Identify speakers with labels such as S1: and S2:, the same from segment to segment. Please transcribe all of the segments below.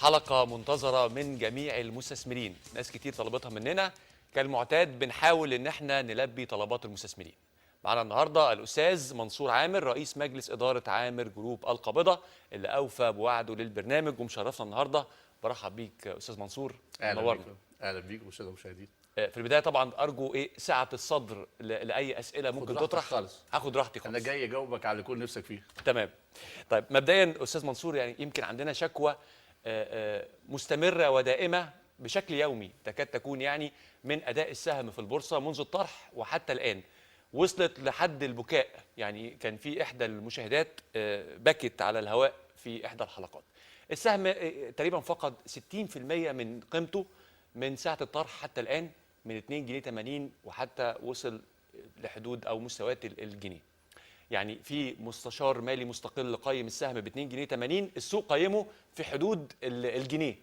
S1: حلقة منتظرة من جميع المستثمرين، ناس كتير طلبتها مننا، كالمعتاد بنحاول ان احنا نلبي طلبات المستثمرين. معنا النهارده الأستاذ منصور عامر، رئيس مجلس إدارة عامر جروب القابضة، اللي أوفى بوعده للبرنامج ومشرفنا النهارده. برحب بيك أستاذ منصور.
S2: اهلا
S1: نورنا.
S2: بيكم، اهلا بيكم والسادة المشاهدين.
S1: في البداية طبعا أرجو سعة الصدر لأي أسئلة ممكن
S2: راحتك
S1: تطرح.
S2: خالص.
S1: هاخد راحتي خالص.
S2: انا جاي اجاوبك على كل نفسك فيه.
S1: تمام. طيب مبدئيا استاذ منصور، يعني يمكن عندنا شكوى مستمرة ودائمه بشكل يومي تكاد تكون يعني من اداء السهم في البورصة منذ الطرح وحتى الان، وصلت لحد البكاء. يعني كان في احدى المشاهدات بكت على الهواء في احدى الحلقات. السهم تقريبا فقد 60% من قيمته من ساعة الطرح حتى الان، من 2 جنيه 80 وحتى وصل لحدود او مستويات الجنيه. يعني في مستشار مالي مستقل قيم السهم ب 2 جنيه 80، السوق قيمة في حدود الجنيه.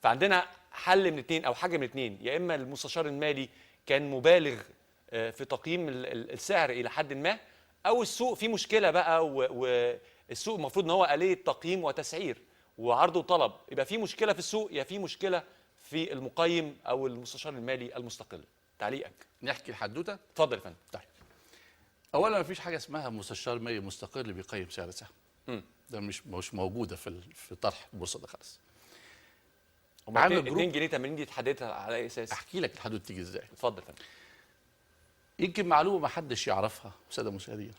S1: فعندنا حل من اتنين او حاجة من اتنين، يا اما المستشار المالي كان مبالغ في تقييم السعر الى حد ما، او السوق فيه مشكلة بقى، والسوق المفروض ان هو آلية تقييم وتسعير وعرض وطلب، يبقى في مشكلة في السوق يا في مشكلة في المقيم او المستشار المالي المستقل. تعليقك؟
S2: نحكي الحدوتة.
S1: اتفضل يا فندم.
S2: طيب، اولا مفيش حاجة اسمها مستشار مالي مستقل بيقيم سعر السهم. ده مش موجودة في طرح البورصة ده خالص. عامر جروب.
S1: 2 جنيه 80 دي اتحددت على اي اساس؟
S2: احكي لك الحدوتة تيجي ازاي.
S1: اتفضل يا فندم.
S2: يمكن معلومة ما حدش يعرفها السادة المشاهدين،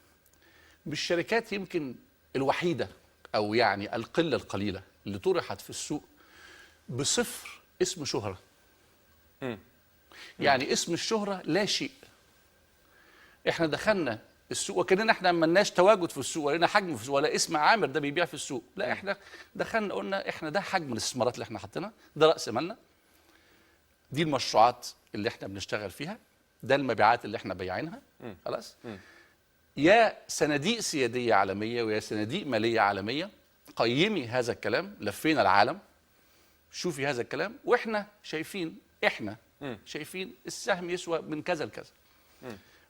S2: مش الشركات يمكن الوحيدة او يعني القلة القليلة اللي طرحت في السوق بصفر اسم شهره. يعني اسم الشهرة لا شيء. احنا دخلنا السوق وكاننا احنا ما لناش تواجد في السوق ولا لنا حجم في السوق ولا اسم عامر ده بيبيع في السوق، لا احنا دخلنا قلنا احنا ده حجم الاستثمارات اللي احنا حاطينها، ده راس مالنا، دي المشروعات اللي احنا بنشتغل فيها، ده المبيعات اللي احنا بايعينها. خلاص؟ يا صناديق سيادية عالمية ويا صناديق ماليه عالمية قيمي هذا الكلام، لفينا العالم شوفي هذا الكلام، واحنا شايفين، احنا شايفين السهم يسوى من كذا لكذا،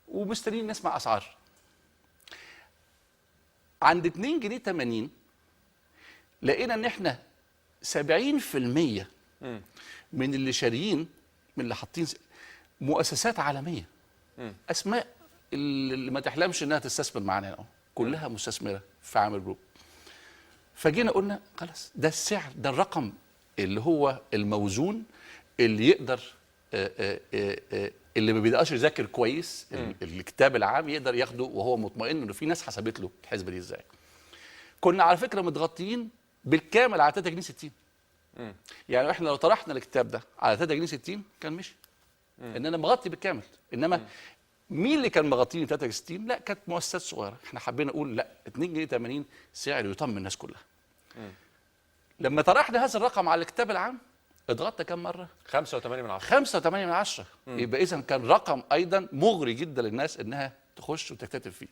S2: ومستنيين نسمع اسعار. عند 2 جنيه 80 لقينا ان احنا 70% من اللي شاريين، من اللي حاطين مؤسسات عالمية، اسماء اللي ما تحلمش انها تستثمر معانا اهو، كلها مستثمره في عامر جروب. فجينا قلنا خلاص ده السعر، ده الرقم اللي هو الموزون اللي يقدر اللي ما بيقدرش يذاكر كويس الكتاب العام يقدر ياخده وهو مطمئن انه في ناس حسبت له الحسبة دي ازاي. كنا على فكرة متغطيين بالكامل على 3 جنيه 60. يعني احنا لو طرحنا الكتاب ده على 3 جنيه 60 كان مشي. ان انا مغطي بالكامل، انما مين اللي كان مغطيني 3 جنيه 60؟ لا كانت مؤسسات صغيرة. احنا حبينا نقول لا 2 جنيه 80 سعر يطمن الناس كلها. لما طرحنا هذا الرقم على الكتاب العام اضغطت كم مرة؟
S1: 5.8 من 10.
S2: 5.8 من 10. يبقى اذا كان رقم ايضا مغري جدا للناس انها تخش وتكتتب فيه.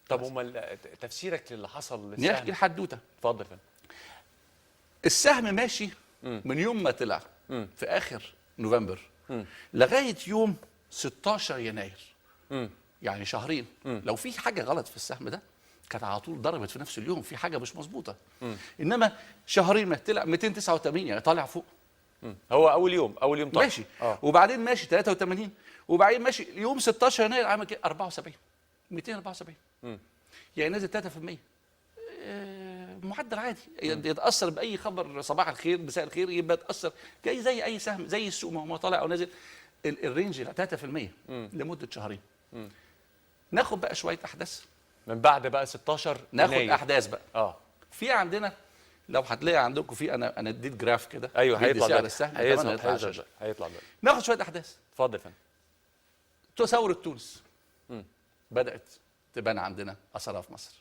S1: طب امال تفسيرك للي حصل للسهم؟
S2: نحكي الحدوتة.
S1: اتفضل يا فندم.
S2: السهم ماشي من يوم ما طلع في اخر نوفمبر لغاية يوم 16 يناير. يعني شهرين. لو في حاجة غلط في السهم ده كانت على طول ضربت في نفس اليوم، في حاجة مش مظبوطة. انما شهرين ما طلع 289، يعني طالع فوق.
S1: هو اول يوم طالع
S2: ماشي. وبعدين ماشي 83، وبعدين ماشي يوم 16 يناير عامل كده 74، 274. يعني نزل 3%. معدل عادي يتاثر باي خبر، صباح الخير مساء الخير يبقى يتاثر زي اي سهم، زي السوق ما هو طالع او نازل. ال range 3% لمدة شهرين. ناخد بقى شوية احداث
S1: من بعد بقى 16
S2: ناخد
S1: يناير.
S2: احداث بقى. في عندنا لو هتلاقي عندكم في انا اديت graph كده.
S1: ايوه هيطلع
S2: سعر السهم،
S1: هيطلع دلوقتي.
S2: ناخد شوية احداث.
S1: اتفضل يا فندم.
S2: ثورة تونس بدات تبان عندنا اثرها في مصر.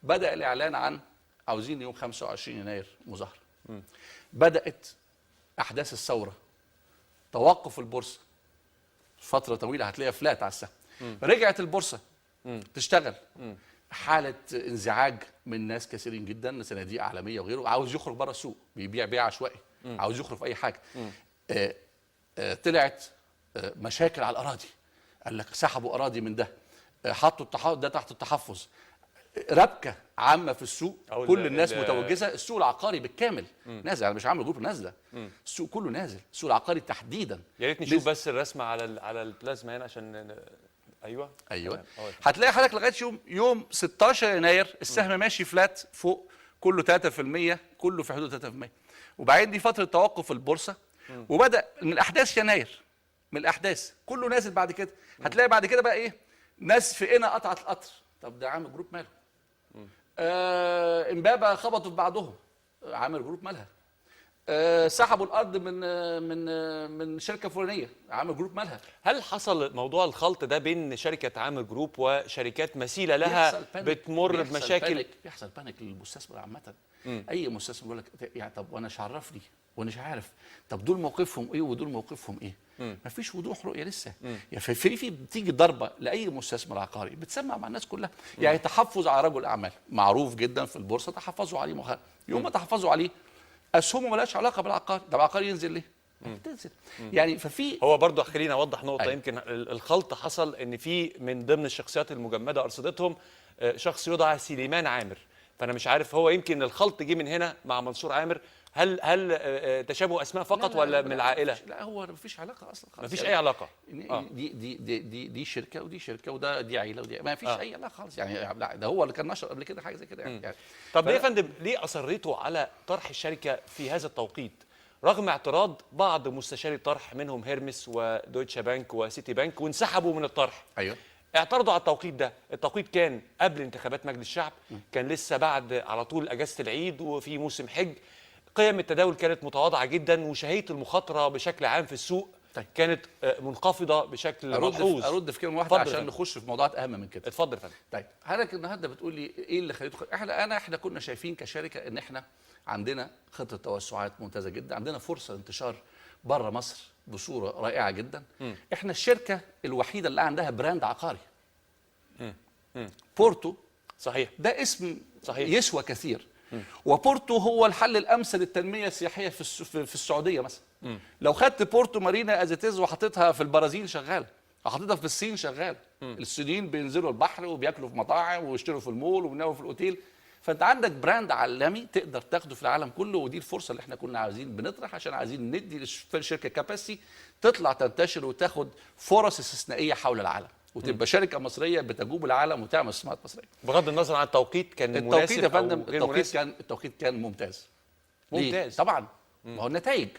S2: بدا الاعلان عن عاوزين يوم 25 يناير مظاهره. بدات احداث الثورة، توقف البورصة فترة طويلة هتلاقيها فلات على السهم. رجعت البورصة تشتغل. حاله انزعاج من ناس كثيرين جدا، صناديق عالمية وغيره، عاوز يخرج بره السوق، بيبيع بيع عشوائي، عاوز يخرج في اي حاجة. طلعت مشاكل على الاراضي، قال لك سحبوا اراضي من ده، حطوا ده تحت التحفظ. ربكه عامة في السوق، كل الناس متوجسه، السوق العقاري بالكامل نازل. انا مش عامل جروب نازله، السوق كله نازل، السوق العقاري تحديدا.
S1: يا ريت نشوف بس الرسمة على البلازما هنا عشان ايوه. هتلاقي
S2: حضرتك لغاية يوم 16 يناير السهم ماشي flat فوق، كله 3%، كله في حدود 3%. وبعدين دي فترة توقف البورصة، وبدا من الاحداث يناير، من الاحداث كله نازل بعد كده. هتلاقي بعد كده بقى ايه؟ ناس في قنا قطعت القطر. طب ده عامر جروب ماله؟ امبابه خبطوا في بعضهم، عامر جروب مالها؟ سحبوا الارض من من من شركة فلانيه، عامر جروب مالها؟
S1: هل حصل موضوع الخلط ده بين شركة عامر جروب وشركات مثيله لها بتمر بمشاكل؟
S2: بيحصل panic للمستثمر عامة. اي مستثمر يقول لك يعني طب وانا مش عرفني وانا مش عارف، طب دول موقفهم ايه ودول موقفهم ايه؟ مفيش وضوح رؤية لسه. يعني في بتيجي ضربه لاي مستثمر عقاري بتسمع مع الناس كلها. يعني تحفظ على رجل اعمال معروف جدا في البورصة، تحفظوا عليه مؤخرا. يوم ما تحفظوا عليه اسهمه مالهاش علاقة بالعقار، ده العقار ينزل ليه؟ بتنزل. يعني ففي
S1: هو برضه خلينا اوضح نقطة. أيوة. يمكن الخلط حصل ان في من ضمن الشخصيات المجمده ارصدتهم شخص يدعى سليمان عامر، فانا مش عارف هو يمكن الخلط جه من هنا مع منصور عامر. هل تشابه اسماء فقط؟ لا ولا من العائلة؟
S2: لا، هو مفيش علاقة اصلا خالص.
S1: مفيش اي علاقة.
S2: دي دي دي دي, دي شركة ودي شركة وده دي عيله ودي ما فيش اي علاقة خالص. يعني ده هو اللي كان نشر قبل كده حاجة زي كده يعني.
S1: طب ليه يا فندم، ليه اصريتوا على طرح الشركة في هذا التوقيت رغم اعتراض بعض مستشاري الطرح منهم هيرمس ودويتشه بانك وسيتي بانك وانسحبوا من الطرح؟
S2: ايوه،
S1: اعترضوا على التوقيت ده. التوقيت كان قبل انتخابات مجلس الشعب، كان لسه بعد على طول اجازه العيد وفي موسم حج، قيم التداول كانت متواضعة جدا، وشهيه المخاطرة بشكل عام في السوق طيب. كانت منخفضة بشكل ملحوظ.
S2: ارد في كلمة واحدة عشان نخش في موضوعات اهم من كده.
S1: اتفضل يا فندم.
S2: طيب حضرتك النهارده بتقول لي ايه اللي خليته؟ احنا كنا شايفين كشركة ان احنا عندنا خطه توسعات ممتازة جدا، عندنا فرصة انتشار بره مصر بصورة رائعة جدا. احنا الشركة الوحيدة اللي عندها brand عقاري. بورتو
S1: صحيح،
S2: ده اسم صحيح يسوى كثير. وبورتو هو الحل الامثل للتنمية السياحية في السعودية مثلا. لو خدت بورتو مارينا as it is وحطيتها في البرازيل شغالة، وحطيتها في الصين شغالة. الصينيين بينزلوا البحر وبياكلوا في مطاعم ويشتروا في المول وبيناموا في الاوتيل. فانت عندك brand عالمي تقدر تاخده في العالم كله، ودي الفرصة اللي احنا كنا عايزين بنطرح عشان عايزين ندي للشركة capacity تطلع تنتشر وتاخد فرص استثنائية حول العالم، وتبقى شركة مصرية بتجوب العالم وتعمل استثمارات مصرية.
S1: بغض النظر عن التوقيت كان مناسب
S2: يا فندم؟ التوقيت كان ممتاز.
S1: ممتاز
S2: طبعا. ما هو النتائج.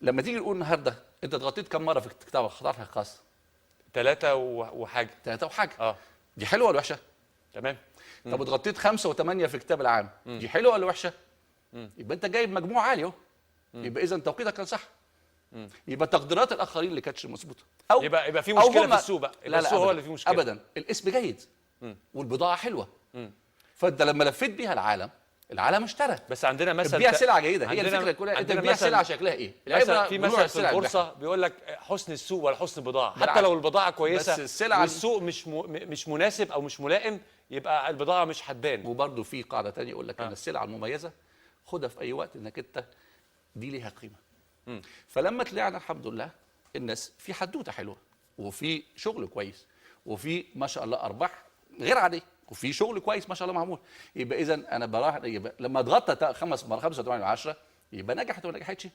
S2: لما تيجي نقول النهارده انت اتغطيت كم مرة في كتاب القطاع الخاص؟
S1: 3 وحاجه.
S2: 3 وحاجه. دي حلوة ولا وحشة؟
S1: تمام.
S2: طب اتغطيت 5 و8 في الكتاب العام، دي حلوة ولا وحشة؟ يبقى انت جايب مجموع عالي اهو. يبقى اذا توقيتك كان صح. يبقى تقديرات الاخرين اللي كانتش مظبوطة،
S1: او يبقى في مشكلة في السوق بقى. يبقى السوق هو اللي فيه مشكلة.
S2: ابدا، الاسم جيد والبضاعه حلوة. فانت لما لفيت بيها العالم، العالم اشترى.
S1: بس عندنا مثل
S2: بيع سلعه جيدة، هي الفكرة كلها انت بتبيع سلعه شكلها ايه؟
S1: في مثل في البورصة بيقول لك حسن السوق ولا حسن البضاعة. حتى لو البضاعة كويسة والسوق مش مناسب او مش ملائم، يبقى البضاعة مش هتبان.
S2: وبرده في قاعدة ثانية يقول لك ان السلعة المميزة خدها في اي وقت، انك انت دي ليها قيمة. فلما طلعنا الحمد لله الناس في حدوتة حلوة، وفي شغل كويس، وفي ما شاء الله ارباح غير عادية، وفي شغل كويس ما شاء الله معمول. يبقى اذا انا براح، يبقى لما اتغطى 5 مرات 5 8 10 يبقى نجحت ولا نجحتش؟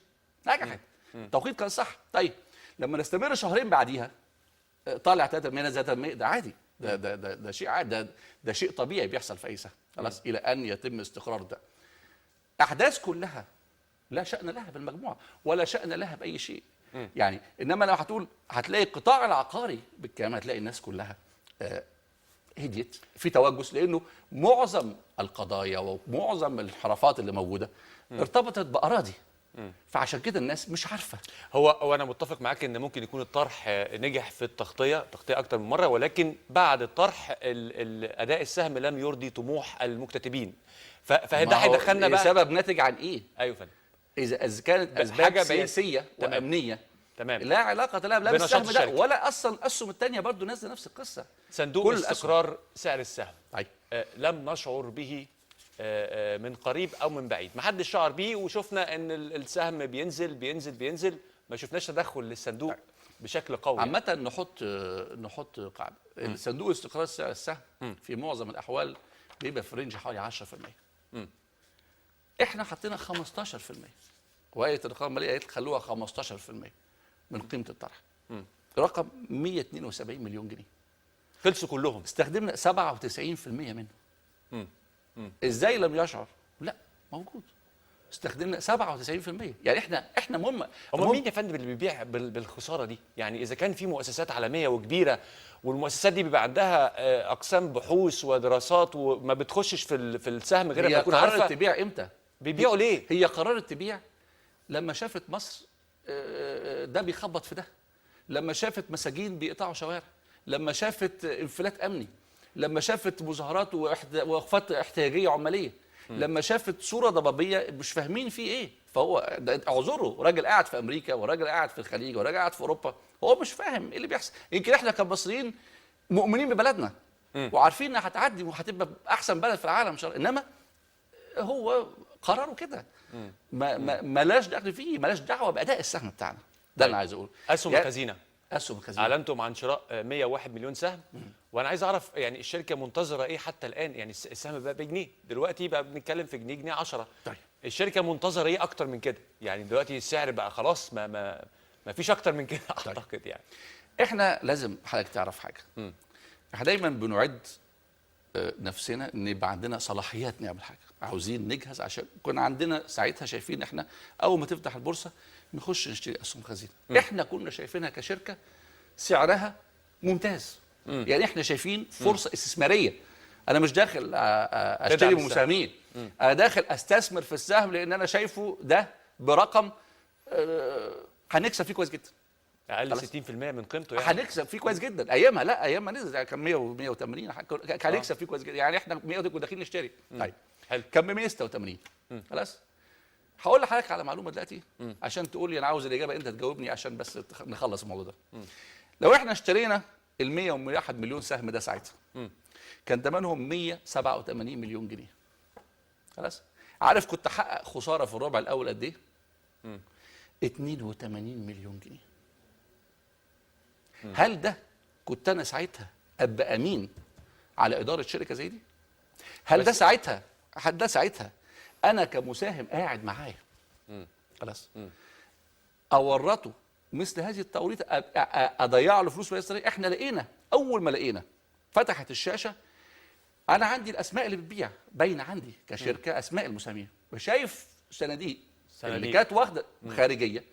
S2: نجحت. التوقيت كان صح. طيب لما نستمر شهرين بعديها طالع 3% نزل 3%، ده عادي، ده ده ده, ده شيء عادي، ده شيء طبيعي بيحصل في اي سهم. خلاص، الى ان يتم استقرار ده. احداث كلها لا شأن لها بالمجموعة ولا شأن لها بأي شيء. يعني إنما لو هتقول هتلاقي القطاع العقاري بالكامل، هتلاقي الناس كلها هديت في توجس، لأنه معظم القضايا ومعظم الانحرافات اللي موجودة ارتبطت بأراضي. فعشان كده الناس مش عارفة.
S1: هو أنا متفق معاك إن ممكن يكون الطرح نجح في التغطية أكتر من مرة، ولكن بعد الطرح أداء السهم لم يرضي طموح المكتتبين. فده هيدخلنا بقى
S2: سبب ناتج عن إيه؟
S1: أيوه فندم.
S2: إذا كانت أسباب سياسية وأمنية، تمام، لا علاقة لها لا بالسهم ده ولا أصلا الأسهم الثانية برضه نازلة نفس القصة.
S1: صندوق استقرار سعر السهم
S2: طيب.
S1: لم نشعر به من قريب أو من بعيد، ما حدش شعر بيه، وشفنا إن السهم بينزل بينزل بينزل، ما شفناش تدخل للصندوق بشكل قوي.
S2: عامة نحط قاعدة، صندوق استقرار سعر السهم في معظم الأحوال بيبقى في range حوالي 10%. احنا حطينا 15%، وهيئة الرقابة المالية قالت خلوها 15% من قيمة الطرح. رقم 172 مليون جنيه.
S1: خلصوا كلهم.
S2: استخدمنا 97% منه. ازاي لم يشعر؟ لا موجود. استخدمنا 97%، يعني احنا مهم.
S1: هم مين يا فندم اللي بيبيع بالخساره دي؟ يعني اذا كان في مؤسسات عالمية وكبيره، والمؤسسات دي بيبقى عندها اقسام بحوث ودراسات وما بتخشش في السهم غير لما تكون عارفه.
S2: هي قررت تبيع امتى؟
S1: بيبيعوا ليه؟
S2: هي قررت تبيع لما شافت مصر ده بيخبط في ده، لما شافت مساجين بيقطعوا شوارع، لما شافت انفلات امني، لما شافت مظاهرات ووقفات احتياجيه عماليه، لما شافت صوره ضبابية مش فاهمين فيه ايه. فهو اعذره، راجل قاعد في امريكا وراجل قاعد في الخليج وراجل قاعد في اوروبا، هو مش فاهم ايه اللي بيحصل. يمكن احنا كمصريين مؤمنين ببلدنا وعارفين انها هتعدي وهتبقى احسن بلد في العالم ان شاء الله، انما هو قراره كده، ملاش دخل فيه، ملاش دعوه باداء السهم بتاعنا. ده اللي عايز اقوله.
S1: اسهم
S2: يعني
S1: الخزينة،
S2: اسهم الخزينة
S1: اعلنتم عن شراء 101 مليون سهم، وانا عايز اعرف يعني الشركة منتظره ايه حتى الان؟ يعني السهم بقى بجنيه دلوقتي، بقى بنتكلم في جنيه، جنيه 10.
S2: طيب
S1: الشركة منتظره ايه اكتر من كده؟ يعني دلوقتي السعر بقى خلاص ما فيش اكتر من كده.
S2: طيب.
S1: اعتقد يعني
S2: احنا لازم حضرتك تعرف حاجة. احنا دايما بنعد نفسنا ان يبقى عندنا صلاحيات نعمل حاجة، عاوزين نجهز، عشان كنا عندنا ساعتها شايفين احنا اول ما تفتح البورصة نخش نشتري اسهم خزينة. احنا كنا شايفينها كشركة سعرها ممتاز. يعني احنا شايفين فرصة استثمارية. انا مش داخل اشتري مساهمين، انا داخل استثمر في السهم لان انا شايفه ده برقم هنكسب فيه كويس جدا،
S1: اقل 60% من قيمته، يعني
S2: هنكسب فيه كويس جدا. ايامها لا، ايامها نزل يعني كان 100 و180، كان هنكسب فيه كويس جدا. يعني احنا 100 كنا داخلين نشتري. طيب
S1: حلو،
S2: كان ب 186. خلاص هقول لحضرتك على معلومة دلوقتي عشان تقول لي انا عاوز الاجابة، انت تجاوبني عشان بس نخلص الموضوع ده. لو احنا اشترينا ال 101 مليون سهم ده ساعتها، كان ثمنهم 187 مليون جنيه. خلاص، عارف كنت احقق خسارة في الربع الاول قد ايه؟ 82 مليون جنيه. هل ده كنت انا ساعتها ابقى امين على ادارة شركة زي دي؟ هل ده ساعتها، هل ده ساعتها انا كمساهم قاعد معايا خلاص اورطه مثل هذه التوريطه، اضيع له فلوس بهذه الطريقة؟ احنا لقينا اول ما لقينا فتحت الشاشة، انا عندي الاسماء اللي بتبيع باينة عندي كشركة، اسماء المساهمين، وشايف صناديق اللي كانت واخده خارجية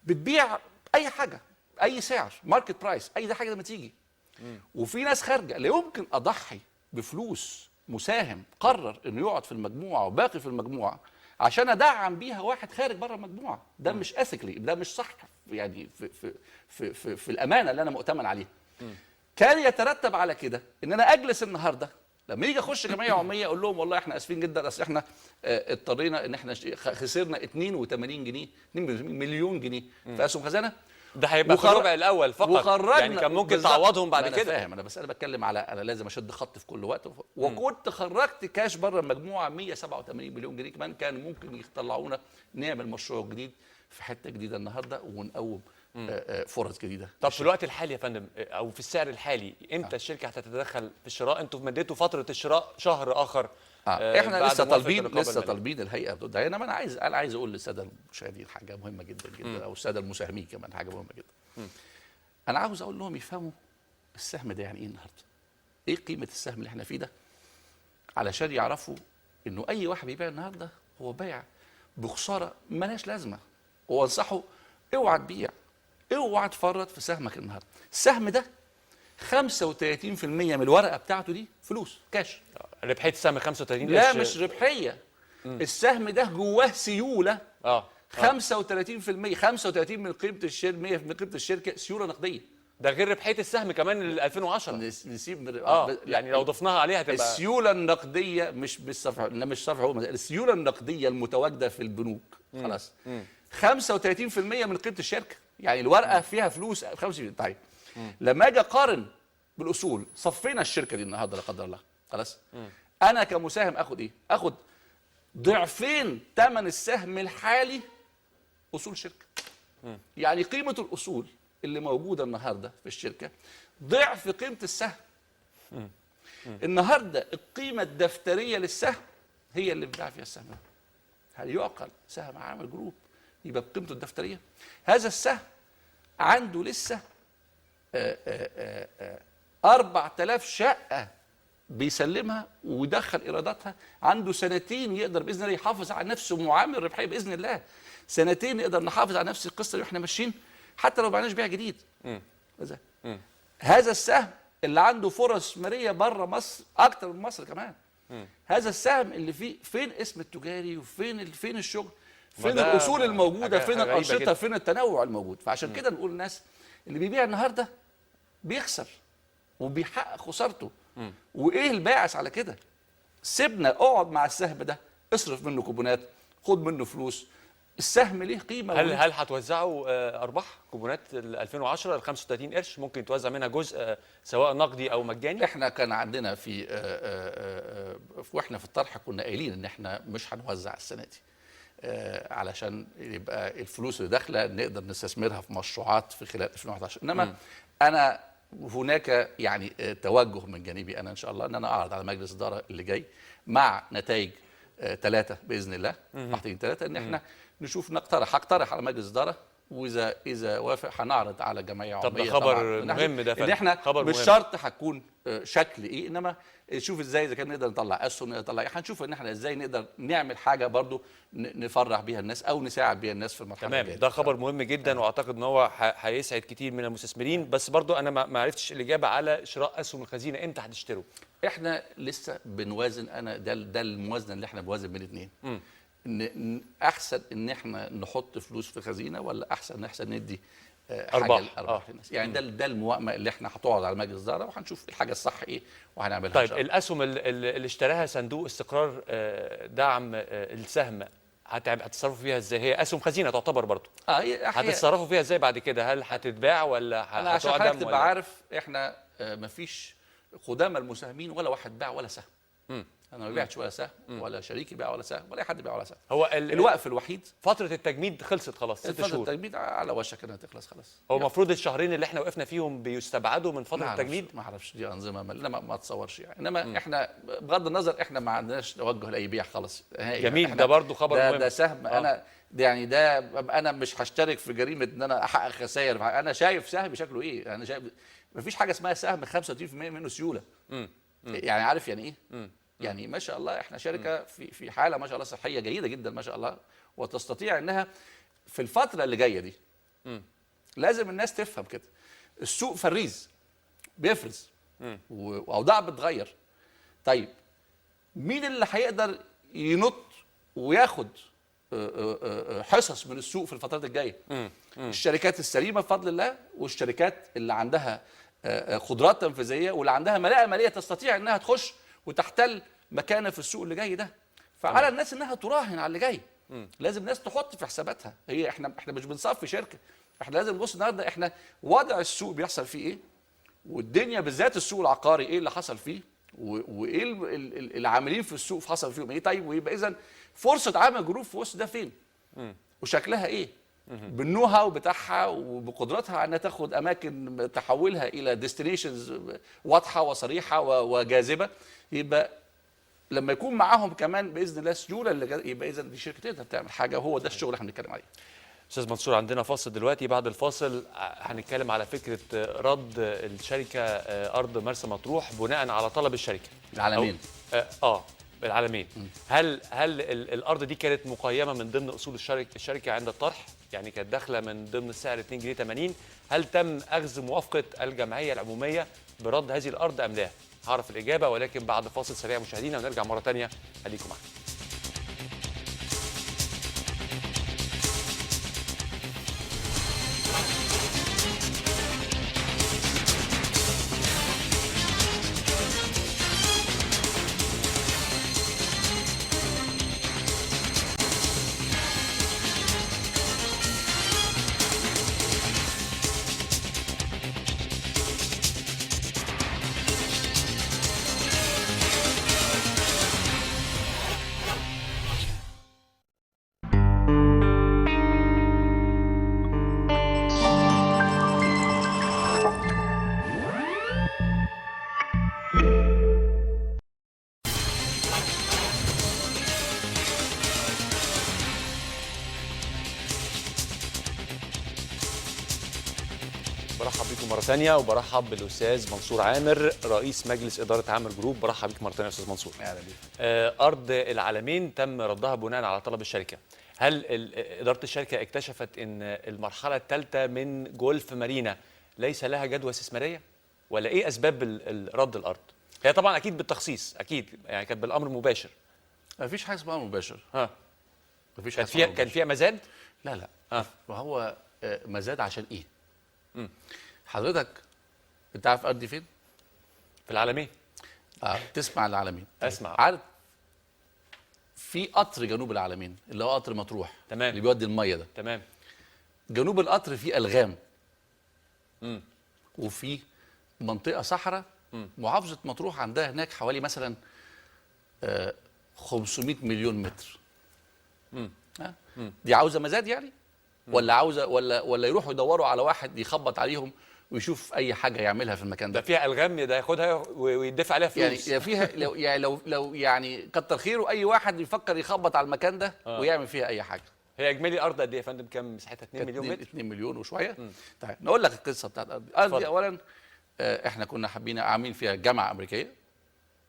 S2: بتبيع اي حاجة، اي سعر، market price، اي حاجة لما تيجي. وفي ناس خارجه. لا يمكن اضحي بفلوس مساهم قرر انه يقعد في المجموعة وباقي في المجموعة عشان ادعم بيها واحد خارج بره المجموعة. ده مش ethically، ده مش صح، يعني في في في في, في الامانة اللي انا مؤتمن عليها. كان يترتب على كده ان انا اجلس النهارده لما يجي اخش جمعية عموميه اقول لهم والله احنا اسفين جدا، اصل احنا اضطرينا ان احنا خسرنا 82 جنيه، 82 مليون جنيه في اسهم خزانه.
S1: ده هيبقى في الربع الاول فقط، يعني كان ممكن تعوضهم بعد كده.
S2: انا فاهم، انا بس انا بتكلم على انا لازم اشد خط في كل وقت. وكنت خرجت كاش بره المجموعة 187 مليون جنيه كمان، كان ممكن يطلعونا نعمل مشروع جديد في حتة جديدة النهارده ونقوم فرص جديدة.
S1: طب في الوقت الحالي يا فندم، او في السعر الحالي، امتى الشركة هتتدخل في الشراء؟ انتوا مديتوا فترة الشراء شهر اخر.
S2: احنا لسه طالبين، لسه طالبين الهيئة بترد علينا. انا عايز، انا عايز اقول للسادة المشاهدين حاجة مهمة جدا جدا، او السادة المساهمين كمان حاجة مهمة جدا. انا عاوز اقول لهم يفهموا السهم ده يعني ايه النهارده، ايه قيمة السهم اللي احنا فيه ده، علشان يعرفوا انه اي واحد بيبيع النهارده هو بايع بخسارة مالهاش لازمه. وانصحه اوعى تبيع، اوعى تفرط في سهمك النهارده. السهم ده 35% من الورقة بتاعته دي فلوس كاش.
S1: ربحية السهم 35؟
S2: لا مش ربحية. السهم ده جواه سيولة 35%، 35 من قيمة الشركة، 100 من قيمة الشركة سيولة نقدية.
S1: ده غير ربحية السهم كمان ل 2010.
S2: نسيب
S1: يعني لو ضفناها عليها تبقى
S2: السيولة النقدية مش بالصفحه، مش صفحة، هو السيولة النقدية المتواجدة في البنوك خلاص 35% من قيمة الشركة، يعني الورقة فيها فلوس 35. طيب لما اجي اقارن بالاصول، صفينا الشركة دي النهارده لا قدر الله خلاص، انا كمساهم اخد ايه؟ اخد ضعفين ثمن السهم الحالي اصول شركة. يعني قيمة الاصول اللي موجودة النهارده في الشركة ضعف قيمة السهم. النهارده القيمة الدفتريه للسهم هي اللي بتباع فيها السهم ده. هل يعقل سهم عامر جروب يبقى بقيمته الدفتريه؟ هذا السهم عنده لسه 4000 شقه بيسلمها ويدخل ايراداتها، عنده سنتين يقدر باذن الله يحافظ على نفسه معامل ربحية باذن الله، سنتين نقدر نحافظ على نفس القصة اللي احنا ماشيين حتى لو معناش بيع جديد. هذا السهم اللي عنده فرص استثمارية بره مصر اكتر من مصر كمان. هذا السهم اللي فيه فين اسم التجاري وفين فين الشغل، فين الاصول الموجودة، فين الانشطة، فين التنوع الموجود. فعشان كده نقول للناس اللي بيبيع النهارده بيخسر وبيحقق خسارته. وايه الباعث على كده؟ سيبنا، اقعد مع السهم ده، اصرف منه كوبونات، خد منه فلوس، السهم ليه قيمة.
S1: هل هتوزعوا ارباح كوبونات 2010 ال 35 قرش؟ ممكن يتوزع منها جزء سواء نقدي او مجاني؟
S2: احنا كان عندنا في واحنا في الطرح كنا قايلين ان احنا مش هنوزع السنة دي، علشان يبقى الفلوس اللي داخله نقدر نستثمرها في مشروعات في خلال 2011. انما انا هناك يعني توجه من جانبي انا ان شاء الله ان انا اعرض على مجلس الادارة اللي جاي مع نتائج 3 باذن الله، محتاجين 3، ان احنا نشوف نقترح، هقترح على مجلس الادارة، واذا وافق هنعرض على جمعية عموميه.
S1: طب ده خبر مهم، ده
S2: ان احنا مش شرط هتكون شكل ايه، انما نشوف ازاي اذا كان نقدر نطلع اسهم، نقدر نطلع، هنشوف ان احنا ازاي نقدر نعمل حاجة برضو نفرح بيها الناس او نساعد بيها الناس في المرحلة
S1: الجاية. تمام، ده خبر مهم جدا، واعتقد ان هو هيسعد كتير من المستثمرين. بس برضو انا ما عرفتش الاجابة على شراء اسهم الخزينة، امتى هتشتروا؟
S2: احنا لسه بنوازن، انا ده الموازنة اللي احنا بنوازن بين الاثنين. احسن ان احنا نحط فلوس في خزينة ولا احسن ندي
S1: ارباح
S2: ارباح للناس؟ يعني ده الموائمه اللي احنا هتقعد على مجلس الادارة وهنشوف الحاجة الصح ايه وهنعملها.
S1: طيب الاسهم اللي اشتراها صندوق استقرار دعم السهم هتتصرفوا فيها ازاي؟ هي اسهم خزينة تعتبر برضه. هتتصرفوا فيها ازاي بعد كده؟ هل هتتباع ولا هتعدم؟
S2: انا عشان حضرتك تبقى عارف احنا مفيش قدامى المساهمين ولا واحد باع ولا سهم. انا ما بعتش ولا سهم، ولا شريكي باع ولا سهم، ولا اي حد باع ولا سهم.
S1: هو
S2: الوقف الوحيد
S1: فترة التجميد خلصت خلاص، 6 شهور.
S2: فترة التجميد على وشك انها تخلص خلاص.
S1: هو المفروض الشهرين اللي احنا وقفنا فيهم بيستبعدوا من فترة التجميد؟
S2: ما اعرفش، دي انظمة ما اتصورش يعني. انما احنا بغض النظر احنا ما عندناش توجه لاي بيع خالص.
S1: جميل، ده برضو خبر مهم.
S2: ده سهم. انا ده يعني ده انا مش هشترك في جريمة ان انا احقق خسائر. انا شايف سهم شكله ايه، انا شايف مفيش حاجة اسمها سهم 35% منه سيولة. يعني عارف يعني ايه؟ يعني ما شاء الله احنا شركة في حاله ما شاء الله صحية جيدة جدا ما شاء الله، وتستطيع انها في الفترة اللي جاية دي. لازم الناس تفهم كده، السوق فريز، بيفرز، واوضاع بتتغير. طيب مين اللي هيقدر ينط وياخد حصص من السوق في الفترات الجاية؟ الشركات السليمة بفضل الله، والشركات اللي عندها قدرات تنفيذية، واللي عندها ملاءة ماليه تستطيع انها تخش وتحتل مكانه في السوق اللي جاي ده. فعلى الناس انها تراهن على اللي جاي. لازم الناس تحط في حساباتها. هي احنا مش بنصفي شركة، احنا لازم نبص النهارده احنا وضع السوق بيحصل فيه ايه، والدنيا بالذات السوق العقاري ايه اللي حصل فيه، وايه العاملين في السوق حصل فيهم ايه. طيب ويبقى اذا فرصة عامر جروب في وسط ده فين؟ وشكلها ايه؟ بال know-how بتاعها وبقدرتها انها تاخد اماكن تحولها الى destinations واضحة وصريحة وجاذبه. يبقى لما يكون معاهم كمان باذن الله سيولة اللي يبقى اذا دي شركة تقدر تعمل حاجة، وهو ده الشغل اللي احنا بنتكلم عليه.
S1: استاذ منصور، عندنا فاصل دلوقتي، بعد الفاصل هنتكلم على فكرة رد الشركة ارض مرسى مطروح بناء على طلب الشركة.
S2: العالمين.
S1: العالمين. هل الارض دي كانت مقيمة من ضمن اصول الشركة عند الطرح؟ يعني كانت داخله من ضمن السعر 2.80 جنيه. هل تم اخذ موافقة الجمعية العمومية برد هذه الارض ام لا؟ هعرف الاجابة ولكن بعد فاصل سريع مشاهدينا، ونرجع مرة ثانية. خليكم معنا. مرة ثانية، وبرحب بالاستاذ منصور عامر رئيس مجلس ادارة عامر جروب. برحب بك مرة ثانية يا استاذ منصور.
S2: اهلا بيك.
S1: ارض العالمين تم ردها بناء على طلب الشركة. هل ادارة الشركة اكتشفت ان المرحلة الثالثة من جولف مارينا ليس لها جدوى استثمارية، ولا ايه اسباب رد الارض؟ هي طبعا اكيد بالتخصيص، اكيد يعني كانت بالامر مباشر.
S2: مفيش حاجة اسمها مباشر.
S1: ها،
S2: مفيش
S1: كان
S2: حاجة
S1: فيها
S2: اسمها
S1: كان فيها مزاد؟
S2: لا لا. ما هو مزاد عشان ايه؟ حضرتك انت عارف ارضي فين؟
S1: في العالمين.
S2: تسمع العالمين.
S1: اسمع.
S2: عارف في قطر جنوب العالمين اللي هو قطر مطروح،
S1: تمام،
S2: اللي بيودي المية ده،
S1: تمام.
S2: جنوب القطر فيه الغام، وفي منطقة صحراء. محافظة مطروح عندها هناك حوالي مثلا 500 مليون متر. دي عاوزه مزاد يعني؟ ولا عاوزه ولا يروحوا يدوروا على واحد يخبط عليهم ويشوف اي حاجة يعملها في المكان
S1: ده؟ فيها الغام ده ياخدها ويدفع عليها فلوس
S2: يعني فيها لو يعني لو يعني كتر خيره اي واحد يفكر يخبط على المكان ده ويعمل فيها اي حاجة.
S1: هي اجمالي الارض قد ايه يا فندم؟ كام مساحتها؟ 2 مليون متر؟
S2: 2 مليون وشوية. طيب نقول لك القصة بتاعت الارض دي. الارض دي اولا احنا كنا حابين عاملين فيها جامعه امريكية،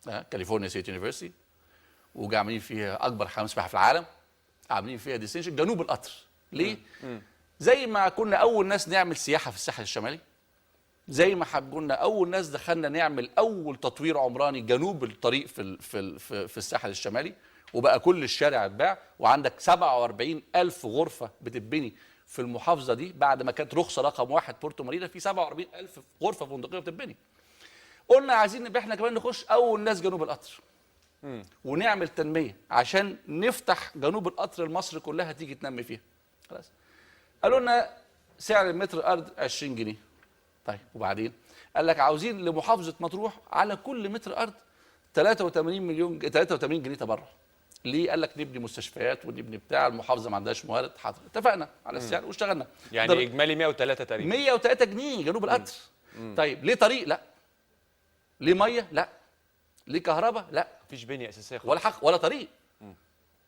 S2: California State University، وعاملين فيها اكبر حمام سباحة في العالم، عاملين فيها destination جنوب القطر. ليه؟ زي ما كنا اول ناس نعمل سياحة في الساحل الشمالي، زي ما كنا اول ناس دخلنا نعمل اول تطوير عمراني جنوب الطريق في في في الساحل الشمالي، وبقى كل الشارع اتباع، وعندك 47,000 غرفة بتتبني في المحافظة دي بعد ما كانت رخصه رقم 1 بورتو مارينا، في 47,000 غرفة فندقيه بتتبني. قلنا عايزين نبقى احنا كمان نخش اول ناس جنوب القطر ونعمل تنمية عشان نفتح جنوب القطر لمصر كلها تيجي تنمي فيها. خلاص، قالوا لنا سعر المتر ارض 20 جنيه. طيب وبعدين قال لك عاوزين لمحافظه مطروح على كل متر ارض 83 مليون 83 جنيه تبرع. ليه؟ قال لك نبني مستشفيات ونبني بتاع، المحافظة ما عندهاش موارد. حاضر، اتفقنا على السعر واشتغلنا.
S1: يعني اجمالي 103 تقريبا،
S2: 103 جنيه جنوب القطر. طيب ليه طريق؟ لا. ليه مية؟ لا. ليه كهرباء؟ لا.
S1: مفيش بنيه اساسية خالص،
S2: ولا حق ولا طريق.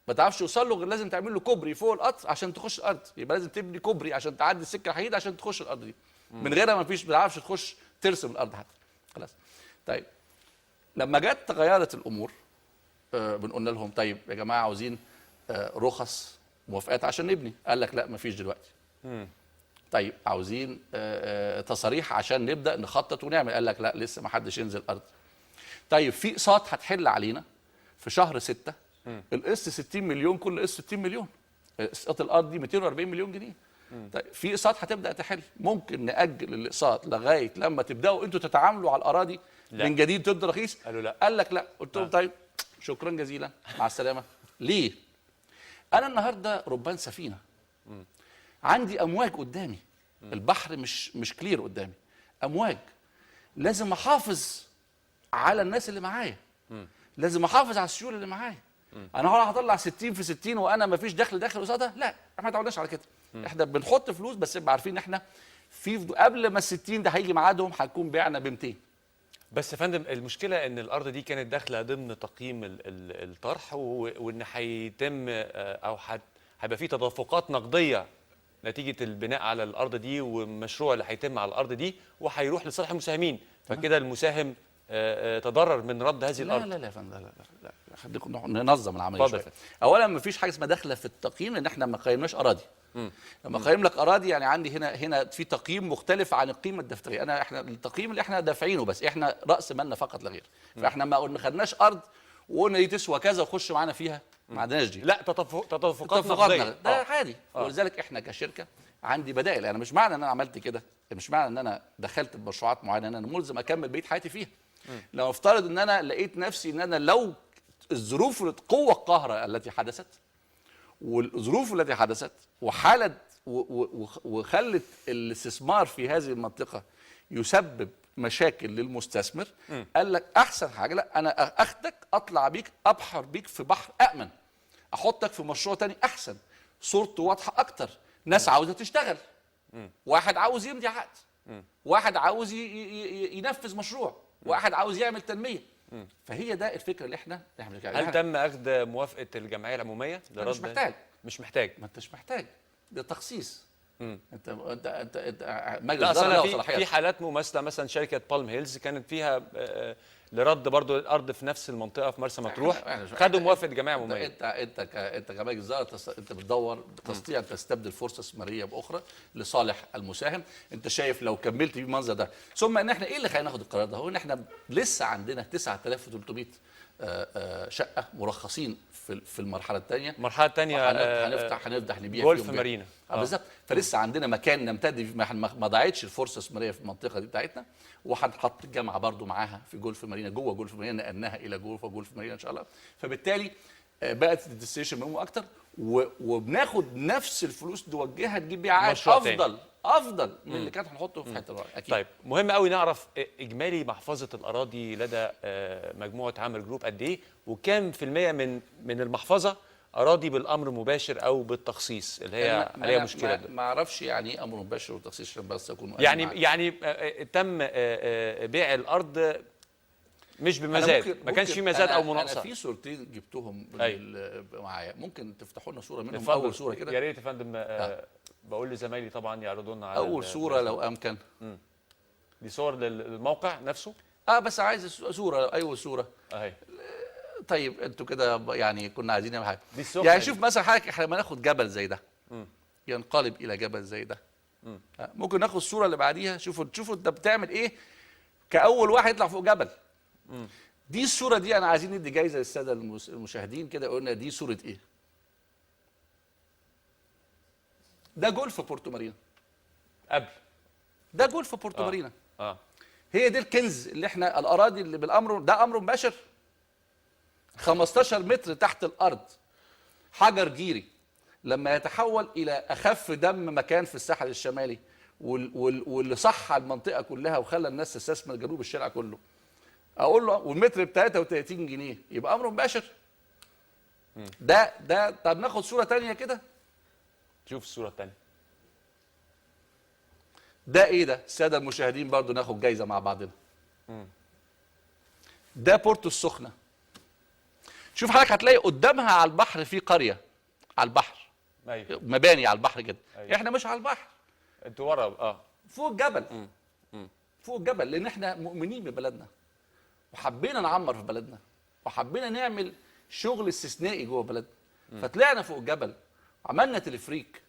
S2: ما تعرفش توصل له غير لازم تعمل له كوبري فوق القطر عشان تخش الارض، يبقى لازم تبني كوبري عشان تعدي السكة الحديد عشان تخش الارض دي. من غيرها ما فيش، ما تعرفش تخش ترسم الارض حتى. خلاص. طيب لما جت تغيرت الامور، بنقولنا لهم طيب يا جماعة عاوزين رخص موافقات عشان نبني. قال لك لا ما فيش دلوقتي. طيب عاوزين تصاريح عشان نبدا نخطط ونعمل. قال لك لا لسه ما حدش ينزل الارض. طيب في اقساط هتحل علينا في شهر 6، القسط 60 مليون، كل قسط 60 مليون، اقساط الارض دي 240 مليون جنيه. طيب في اقساط هتبدا تحل، ممكن ناجل الاقساط لغاية لما تبداوا انتوا تتعاملوا على الاراضي من جديد تدوا رخيص.
S1: قالوا لا.
S2: قال لك لا. قلت لهم طيب شكرا جزيلا مع السلامة. ليه؟ انا النهارده ربان سفينة، عندي امواج قدامي، البحر مش كلير قدامي، امواج، لازم احافظ على الناس اللي معايا، لازم احافظ على السيولة اللي معايا. انا هطلع 60 في 60 وانا ما فيش دخل داخل قصادها؟ لا، احنا ما تعودناش على كده. احنا بنحط فلوس بس نبقى عارفين ان احنا في قبل ما ال 60 ده هيجي ميعادهم هنكون بعنا ب 200.
S1: بس يا فندم المشكلة ان الارض دي كانت داخله ضمن تقييم الطرح، وان هيتم او هيبقى في تدفقات نقدية نتيجة البناء على الارض دي والمشروع اللي هيتم على الارض دي وهيروح لصالح المساهمين، فكده المساهم تضرر من رد هذه الارض.
S2: لا لا لا يا فندم، لا لا لا، خليكم ننظم العملية شوية. اولا ما فيش حاجة اسمها داخله في التقييم، لان احنا ما قيمناش اراضي. لما قيم لك اراضي يعني عندي هنا في تقييم مختلف عن القيمة الدفتريه. احنا التقييم اللي احنا دافعينه بس، احنا راس مالنا فقط لا غير. فاحنا ما خدناش ارض وقلنا دي تسوى كذا وخش معانا فيها، ما عندناش دي.
S1: لا، تدفقات نقدية
S2: ده عادي. ولذلك احنا كشركة عندي بدائل. انا مش معنى ان انا عملت كده، مش معنى ان انا دخلت بمشروعات معينة ان انا ملزم اكمل بقية حياتي فيها. لو افترض ان انا لقيت نفسي ان انا لو الظروف القوة القاهرة التي حدثت والظروف التي حدثت وحالت وخلت الاستثمار في هذه المنطقة يسبب مشاكل للمستثمر، قال لك احسن حاجة لا انا اخدك اطلع بيك ابحر بيك في بحر امن، احطك في مشروع تاني احسن، صورته واضحة اكتر، ناس عاوزه تشتغل، واحد عاوز يمضي عقد، واحد عاوز ينفذ مشروع، واحد عاوز يعمل تنمية. فهي ده الفكرة اللي احنا بنتكلم.
S1: هل تم اخذ موافقة الجمعية العمومية؟
S2: مش محتاج.
S1: مش محتاج.
S2: ما انتش محتاج، ده تخصيص. انت انت انت, انت مجلس
S1: لا
S2: ادارة له
S1: في
S2: صلاحيات.
S1: في حالات مماثلة، مثلا شركة بالم هيلز كانت فيها لرد برضو الارض في نفس المنطقة في مرسى مطروح، خدوا موافقة جمعية عموميه.
S2: انت انت انت كمجلس ادارة انت بتدور، تستطيع ان تستبدل فرصة استثمارية باخرى لصالح المساهم. انت شايف لو كملت بالمنظر ده، ثم ان احنا ايه اللي خلينا ناخد القرار ده؟ هو ان احنا لسه عندنا 9300 شقه مرخصين في المرحلة الثانية.
S1: المرحلة الثانية
S2: هنفتح نبيع
S1: جولف مارينا
S2: بالظبط. فلسه عندنا مكان نمتد، ما ضاعتش الفرصة الاستثمارية في المنطقة دي بتاعتنا، وهنحط الجامعة برضو معاها في جولف مارينا، جوه جولف مارينا نقلناها الى جولف مارينا ان شاء الله. فبالتالي بقت ال destination مهمة اكتر، وبناخد نفس الفلوس نوجهها تجيب بيها عائد افضل من اللي كانت هنحطه في حتة اكيد.
S1: طيب مهم قوي نعرف اجمالي محفظة الاراضي لدى مجموعة عامر جروب قد ايه، وكام في المية من المحفظة اراضي بالامر مباشر او بالتخصيص اللي هي عليها مشكلة؟
S2: ما اعرفش يعني ايه امر مباشر وتخصيص عشان بس اكون
S1: يعني تم بيع الارض مش بمزاد، ما كانش في مزاد او مناقصه.
S2: انا في صورتين جبتهم معايا، ممكن تفتحوا لنا صوره منهم؟ اول صوره كده
S1: يا ريت يا فندم. بقول لزمايلي طبعا يعرضوا لنا على
S2: اول صوره لو امكن.
S1: دي صور للموقع نفسه؟
S2: بس عايز صوره. ايوه صوره
S1: اهي.
S2: طيب انتوا كده يعني كنا عايزين نعمل حاجة. يعني شوف مثلا حضرتك، احنا لما ناخد جبل زي ده ينقلب الى جبل زي ده. ممكن ناخد الصورة اللي بعديها. شوفوا انت بتعمل ايه كاول واحد يطلع فوق جبل. دي الصورة دي انا عايزين ندي جايزة للسادة المشاهدين كده، قلنا دي صوره ايه؟ ده جولف بورتو مارينا.
S1: قبل
S2: ده جولف بورتو مارينا. هي دي الكنز اللي احنا الاراضي اللي بالامر ده امر مباشر، 15 متر تحت الارض، حجر جيري لما يتحول الى اخف دم مكان في الساحل الشمالي، واللي صح المنطقة كلها وخلى الناس تستثمر جنوب الشارع كله. اقول له والمتر ب 33 جنيه يبقى امر مباشر. ده طب ناخد صوره ثانية كده.
S1: شوف الصورة الثانية.
S2: ده ايه ده؟ السادة المشاهدين برضو ناخد جايزة مع بعضنا. ده بورتو السخنة. شوف حضرتك هتلاقي قدامها على البحر في قرية على البحر.
S1: أيوة.
S2: مباني على البحر كده.
S1: أيوة.
S2: احنا مش على البحر،
S1: انتوا ورا
S2: فوق الجبل. فوق الجبل، لان احنا مؤمنين ببلدنا وحبينا نعمر في بلدنا وحبينا نعمل شغل استثنائي جوه بلدنا. فطلعنا فوق الجبل وعملنا تلفريك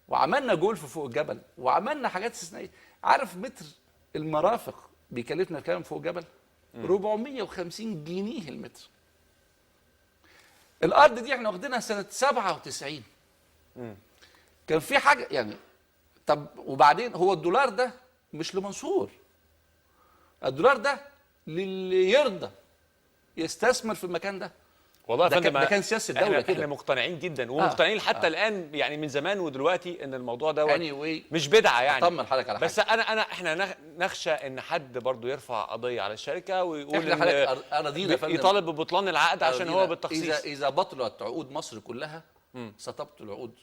S2: وعملنا جولف فوق الجبل وعملنا حاجات استثنائية. عارف متر المرافق بيكلفنا كام فوق الجبل؟ 450 جنيه المتر. الارض دي احنا واخدينها سنة 97. كان في حاجة يعني. طب وبعدين هو الدولار ده مش لمنصور، الدولار ده للي يرضى يستثمر في المكان ده.
S1: والله يا فندم
S2: ده كان سياسة الدولة كده.
S1: احنا مقتنعين جدا ومقتنعين حتى الان يعني من زمان ودلوقتي ان الموضوع ده
S2: anyway
S1: مش بدعة يعني.
S2: اطمن حضرتك على حاجة،
S1: بس انا احنا نخشى ان حد برضو يرفع قضية على الشركة ويقول
S2: ان اراضينا
S1: يطالب ببطلان العقد عشان هو بالتخصيص.
S2: اذا بطلت عقود مصر كلها ستبطل عقود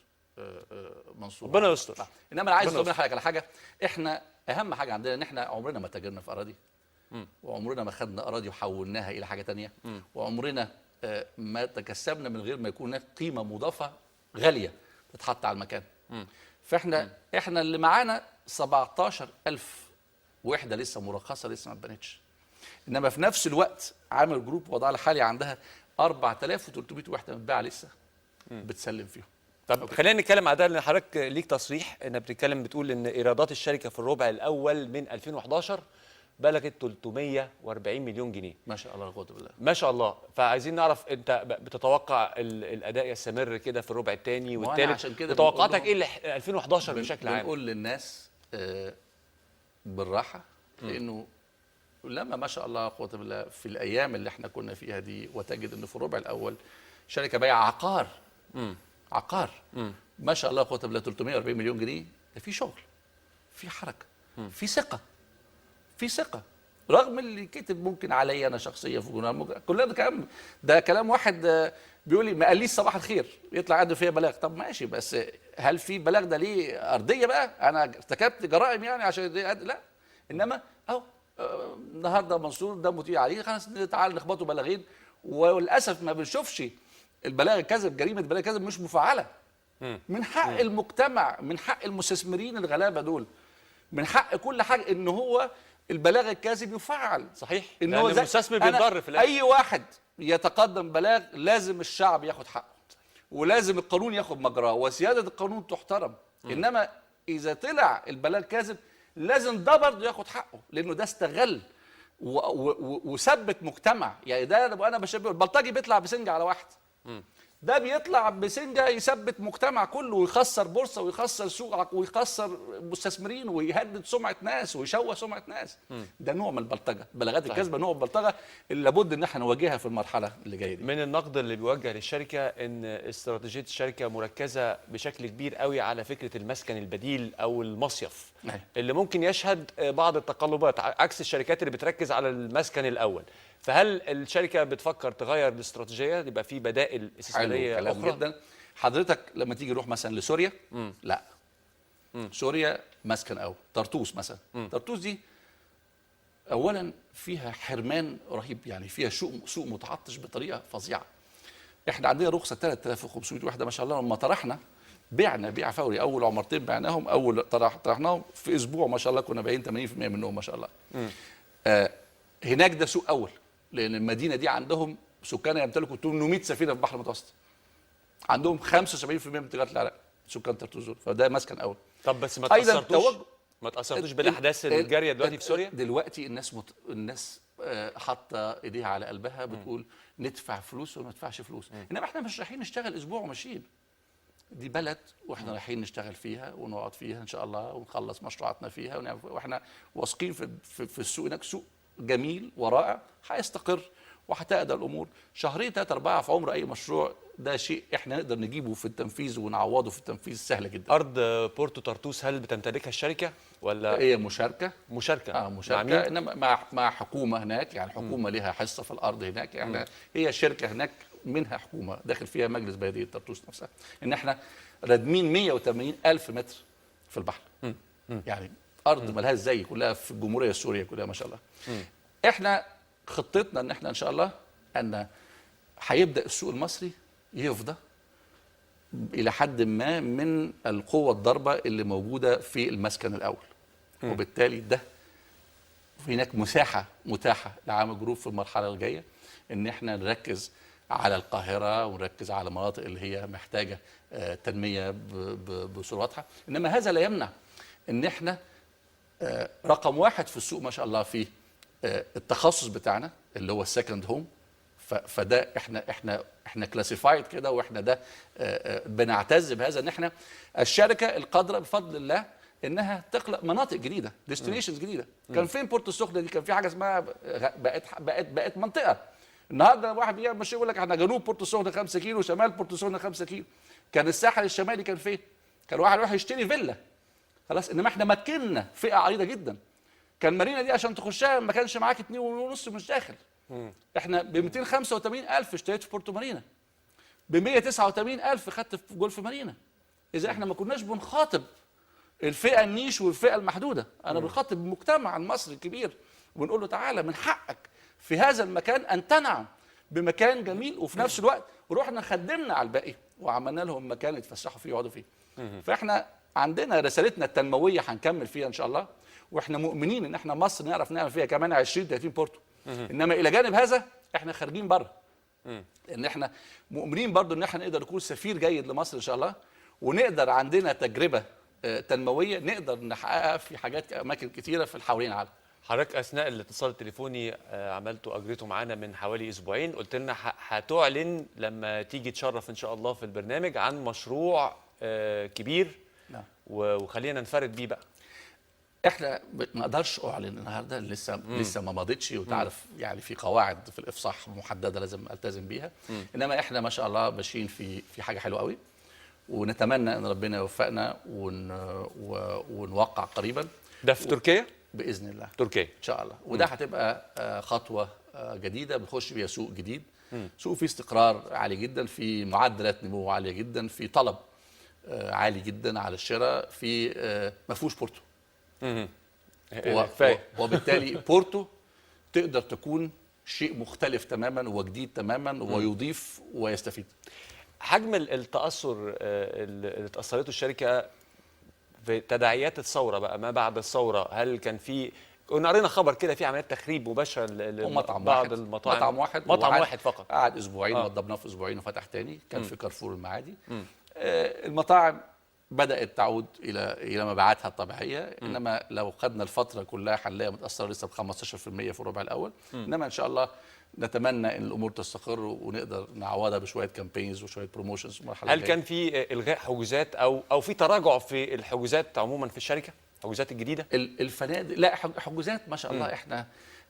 S2: منصور.
S1: ربنا يستر.
S2: انما انا عايز اطمن حضرتك على حاجة. احنا اهم حاجة عندنا ان احنا عمرنا ما تاجرنا في اراضي، وعمرنا ما خدنا اراضي وحولناها الى حاجة ثانية، وعمرنا ما تكسبنا من غير ما يكون هناك قيمة مضافة غالية تتحط على المكان. فاحنا احنا اللي معانا 17000 وحده لسه مرخصة لسه ما اتبنتش، انما في نفس الوقت عامر جروب وضعها الحالي عندها 4300 وحده متباعه لسه بتسلم فيهم.
S1: طب خلينا نتكلم على ده، لان حضرتك ليك تصريح انك بتتكلم بتقول ان ايرادات الشركة في الربع الاول من 2011 بلغت 340 مليون جنيه.
S2: ما شاء الله لا قوة بالله.
S1: ما شاء الله. فعايزين نعرف انت بتتوقع الاداء يستمر كده في الربع الثاني والثالث، وتوقعاتك ايه ل 2011 بشكل عام؟
S2: بنقول للناس بالراحة، لانه لما ما شاء الله لا قوة بالله في الايام اللي احنا كنا فيها دي، وتجد انه في الربع الاول شركة بايعه عقار عقار ما شاء الله لا قوة بالله 340 مليون جنيه، ده في شغل، في حركة، في ثقة، في ثقة، رغم اللي كتب ممكن عليا انا شخصيا في جورنال، كلنا كلام ده كلام واحد بيقول لي ما قاليش صباح الخير يطلع عنده فيها بلاغ. طب ماشي، بس هل في بلاغ ده ليه ارضية بقى؟ انا ارتكبت جرائم يعني عشان لا، انما اهو النهارده منصور ده مطيع عليه، خلاص تعال نخبطه بلاغين. وللاسف ما بنشوفش البلاغ الكذب، جريمة بلاغ الكذب مش مفعله. من حق المجتمع، من حق المستثمرين الغلابة دول، من حق كل حاجة ان هو البلاغ الكاذب يفعل.
S1: صحيح،
S2: ان
S1: لأن
S2: هو
S1: المستثمر بيتضرر في الاخر.
S2: اي واحد يتقدم بلاغ لازم الشعب ياخد حقه، ولازم القانون ياخد مجراه، وسياده القانون تحترم. انما اذا طلع البلاغ كاذب لازم ده برضه ياخد حقه، لانه ده استغل وثبت مجتمع. يعني ده انا بشبه البلطجي بيطلع بسنجه على واحد، ده بيطلع بسنجه يثبت مجتمع كله، ويخسر بورصة، ويخسر سوق، ويخسر مستثمرين، ويهدد سمعه ناس، ويشوه سمعه ناس. ده نوع من البلطجه، بلاغات الكذبة نوع من البلطجه اللي لابد ان احنا نواجهها في المرحلة اللي جاية دي.
S1: من النقد اللي بيوجه للشركة ان استراتيجية الشركة مركزه بشكل كبير قوي على فكرة المسكن البديل او المصيف، اللي ممكن يشهد بعض التقلبات عكس الشركات اللي بتركز على المسكن الاول. فهل الشركة بتفكر تغير الاستراتيجية، يبقى في بدائل استثمارية اخرى؟
S2: جدا. حضرتك لما تيجي نروح مثلا لسوريا، لا سوريا مسكن اول، طرطوس مثلا. طرطوس دي اولا فيها حرمان رهيب، يعني فيها سوق متعطش بطريقة فظيعة. احنا عندنا رخصه 3500 وحده ما شاء الله. لما طرحنا بعنا بيع فوري، اول عمارتين بعناهم، اول طرحناهم في اسبوع ما شاء الله كنا بايعين 80% منهم ما شاء الله. هناك ده سوق اول، لان المدينة دي عندهم سكانها يمتلكوا 800 سفينة في البحر المتوسط، عندهم 75% من تجارة العراق سكان طرطوس، فده مسكن اول.
S1: طب بس ما تاثرتوش، ما تاثرتوش بالاحداث الجارية دلوقتي في سوريا؟
S2: دلوقتي الناس حاطه ايديها على قلبها، بتقول ندفع فلوس ولا ما ندفعش فلوس. انما احنا مش رايحين نشتغل اسبوع وماشيين، دي بلد واحنا رايحين نشتغل فيها ونقعد فيها ان شاء الله ونخلص مشروعاتنا فيها، واحنا واثقين في السوق هناك، سوق جميل ورائع هيستقر وهتهدى الامور. شهرين 3 4 في عمر اي مشروع، ده شيء احنا نقدر نجيبه في التنفيذ ونعوضه في التنفيذ سهلة جدا.
S1: ارض بورتو طرطوس هل بتمتلكها الشركة ولا
S2: هي مشاركة؟
S1: مشاركة،
S2: مشاركة، انما مع حكومة هناك، يعني الحكومة لها حصة في الارض هناك. احنا هي شركة هناك منها حكومة داخل فيها مجلس بلديه طرطوس نفسها. ان احنا رادمين 180 الف متر في البحر، يعني ارض مالهاش زي، كلها في الجمهورية السورية كلها ما شاء الله. احنا خطتنا ان احنا ان شاء الله ان هيبدا السوق المصري يفضى الى حد ما من القوة الضاربة اللي موجودة في المسكن الاول، وبالتالي ده هناك مساحة متاحة لعامر جروب في المرحلة الجاية ان احنا نركز على القاهرة ونركز على مناطق اللي هي محتاجه تنمية بصورة واضحة. انما هذا لا يمنع ان احنا رقم واحد في السوق ما شاء الله في التخصص بتاعنا اللي هو ال second home، فده احنا classified كده، واحنا ده بنعتز بهذا، ان احنا الشركة القادره بفضل الله انها تخلق مناطق جديدة، destinations جديدة. كان فين بورتو السخنة دي؟ كان في حاجة اسمها بقت منطقة. النهارده واحد بيعمل مشروع يقول لك احنا جنوب بورتو السخنة 5 كيلو، شمال بورتو السخنة 5 كيلو. كان الساحل الشمالي كان فين؟ كان واحد يروح يشتري فيلا خلاص. انما احنا مكننا فئة عريضة جدا. كان مارينا دي عشان تخشها ما كانش معاك 2.5 مش داخل. احنا ب 285,000 اشتريت في بورتو مارينا، ب 189,000 خدت في جولف مارينا. اذا احنا ما كناش بنخاطب الفئة ال niche والفئة المحدودة، انا بنخاطب المجتمع المصري الكبير وبنقول له تعالى من حقك في هذا المكان ان تنعم بمكان جميل، وفي نفس الوقت رحنا خدمنا على الباقي وعملنا لهم مكان يتفسحوا فيه ويقعدوا فيه. فاحنا عندنا رسالتنا التنموية هنكمل فيها ان شاء الله، واحنا مؤمنين ان احنا مصر نعرف نعمل فيها كمان 20 30 بورتو. انما الى جانب هذا احنا خارجين بره، لان احنا مؤمنين برضو ان احنا نقدر نكون سفير جيد لمصر ان شاء الله، ونقدر عندنا تجربه تنموية نقدر نحققها في حاجات اماكن كتيرة في حوالين العالم.
S1: حضرتك اثناء الاتصال التليفوني عملته اجريته معانا من حوالي اسبوعين، قلت لنا هتعلن لما تيجي تشرف ان شاء الله في البرنامج عن مشروع كبير. نعم. وخلينا ننفرد بيه بقى.
S2: احنا ما اقدرش اعلن النهارده، لسه ما مضيتش، وتعرف يعني في قواعد في الافصاح محددة لازم التزم بيها. انما احنا ما شاء الله ماشيين في حاجة حلوة قوي، ونتمنى ان ربنا يوفقنا ونوقع قريبا.
S1: ده في تركيا؟
S2: باذن الله
S1: تركيا
S2: ان شاء الله. وده هتبقى خطوة جديدة بنخش بيها سوق جديد، سوق فيه استقرار عالي جدا، في معدلات نمو عالية جدا، في طلب عالي جدا على الشراء، في ما فيهوش بورتو. وبالتالي بورتو تقدر تكون شيء مختلف تماما وجديد تماما ويضيف ويستفيد.
S1: حجم التاثر اللي تاثرته الشركة في تداعيات الثورة بقى، ما بعد الثورة، هل كان في، كنا قرينا خبر كده في عمليات تخريب مباشرة
S2: ومطعم
S1: بعض
S2: واحد،
S1: المطاعم،
S2: مطعم واحد،
S1: مطعم واحد فقط
S2: قعد اسبوعين، وضبناه في اسبوعين وفتح تاني، كان في كارفور المعادي. المطاعم بدات تعود الى مبيعاتها الطبيعية، انما لو خدنا الفترة كلها هنلاقيها متاثرة لسه ب 15% في الربع الاول. انما ان شاء الله نتمنى ان الامور تستقر ونقدر نعوضها بشوية campaigns وشوية promotions.
S1: هل كان في الغاء حجوزات او في تراجع في الحجوزات عموما في الشركة، الحجوزات الجديدة؟
S2: الفنادق لا، حجوزات ما شاء الله احنا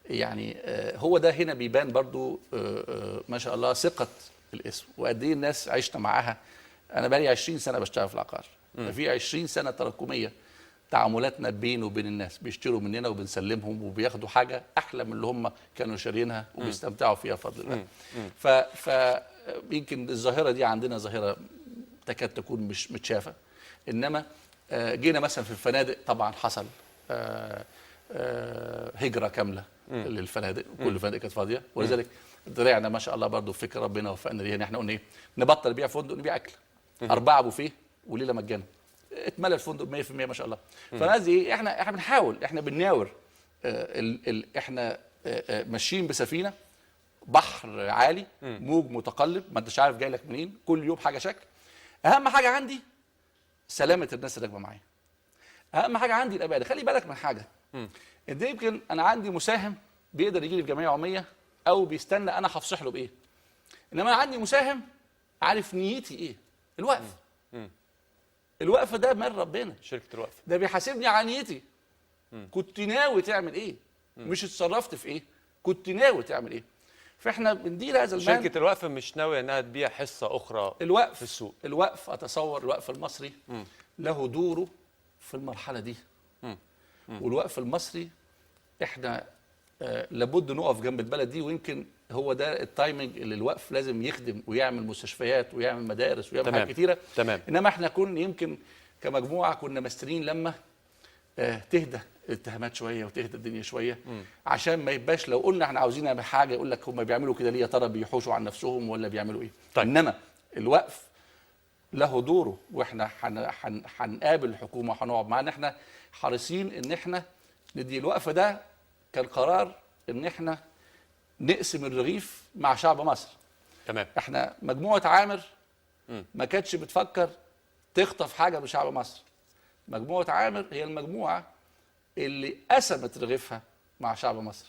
S2: يعني هو ده هنا بيبان برضو ما شاء الله ثقة الاسم وقد ايه الناس عشنا معاها. انا بقالي 20 سنة بشتغل في العقار، في 20 سنة تراكمية تعاملاتنا بين وبين الناس، بيشتروا مننا وبنسلمهم وبياخدوا حاجة احلى من اللي هم كانوا شارينها وبيستمتعوا فيها بفضل الله. ف يمكن الظاهرة دي عندنا ظاهره تكاد تكون مش متشافه، انما جينا مثلا في الفنادق طبعا حصل هجره كاملة للفنادق، كل الفنادق كانت فاضية، ولذلك طلعنا ما شاء الله برضو فكرة ربنا وفقنا ليها ان احنا قلنا ايه، نبطل بيع فندق نبيع اكل، 4 بوفيه وليلة مجانا، اتملى الفندق 100% ما شاء الله. فانا قصدي ايه، احنا بنحاول، احنا بنناور، احنا ماشيين بسفينه بحر عالي، موج متقلب، ما انتش عارف جاي لك منين، كل يوم حاجة شكل. اهم حاجة عندي سلامه الناس اللي راكبه معايا، اهم حاجة عندي الابادة. خلي بالك من حاجة، ان يمكن انا عندي مساهم بيقدر يجي لي في جمعية عموميه او بيستنى انا هفصح له بايه، انما انا عندي مساهم عارف نيتي ايه. الوقف، الوقف ده من ربنا،
S1: شركة الوقف
S2: ده بيحاسبني على نيتي. كنت ناوي تعمل ايه، مش اتصرفت في ايه، كنت ناوي تعمل ايه. فاحنا بندير هذا المال.
S1: شركة الوقف مش ناوية انها تبيع حصة اخرى
S2: الوقف
S1: في السوق.
S2: الوقف اتصور الوقف المصري له دوره في المرحلة دي. والوقف المصري احنا لابد نقف جنب البلد دي، ويمكن هو ده ال timing اللي الوقف لازم يخدم ويعمل مستشفيات ويعمل مدارس ويعمل حاجات كتيرة.
S1: تمام.
S2: انما احنا كنا يمكن كمجموعة كنا مستنيين لما تهدى الاتهامات شوية وتهدى الدنيا شوية، عشان ما يبقاش لو قلنا احنا عاوزين نعمل حاجة يقول لك هم بيعملوا كده ليه، يا ترى بيحوشوا عن نفسهم ولا بيعملوا ايه.
S1: طيب.
S2: انما الوقف له دوره، واحنا هنقابل الحكومة وهنقعد معاها، ان احنا حريصين ان احنا ندي الوقف ده كان قرار ان احنا نقسم الرغيف مع شعب مصر.
S1: تمام.
S2: احنا مجموعة عامر ما كانتش بتفكر تخطف حاجة من شعب مصر. مجموعة عامر هي المجموعة اللي قسمت رغيفها مع شعب مصر.